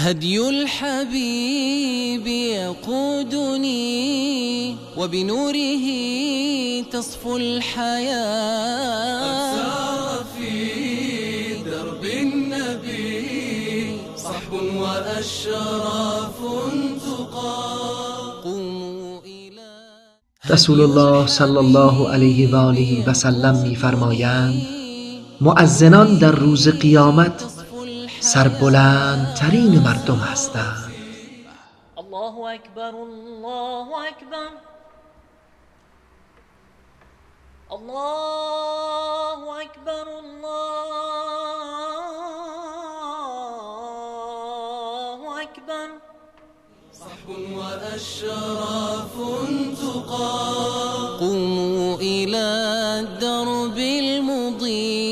هدي الحبيب يقودني وبنوره تصفو الحياة. قد سار في درب النبي صحب وأشراف تقى. قوموا إلى رسول الله صلی الله علیه و آله و سلم می‌فرمایند: مؤذنان در روز قیامت سربلندترین مردم هستند. الله اکبر، الله اکبر، الله اکبر، الله اکبر. صحب وأشراف تقى. قوموا إلى الدرب المضيء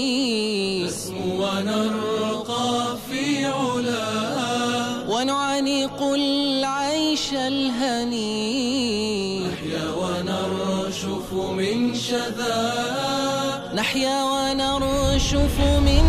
نسمو ونرقى في علا ونعانق العيش الهني. نحيا ونرشف من شذا، نحيا ونرشف من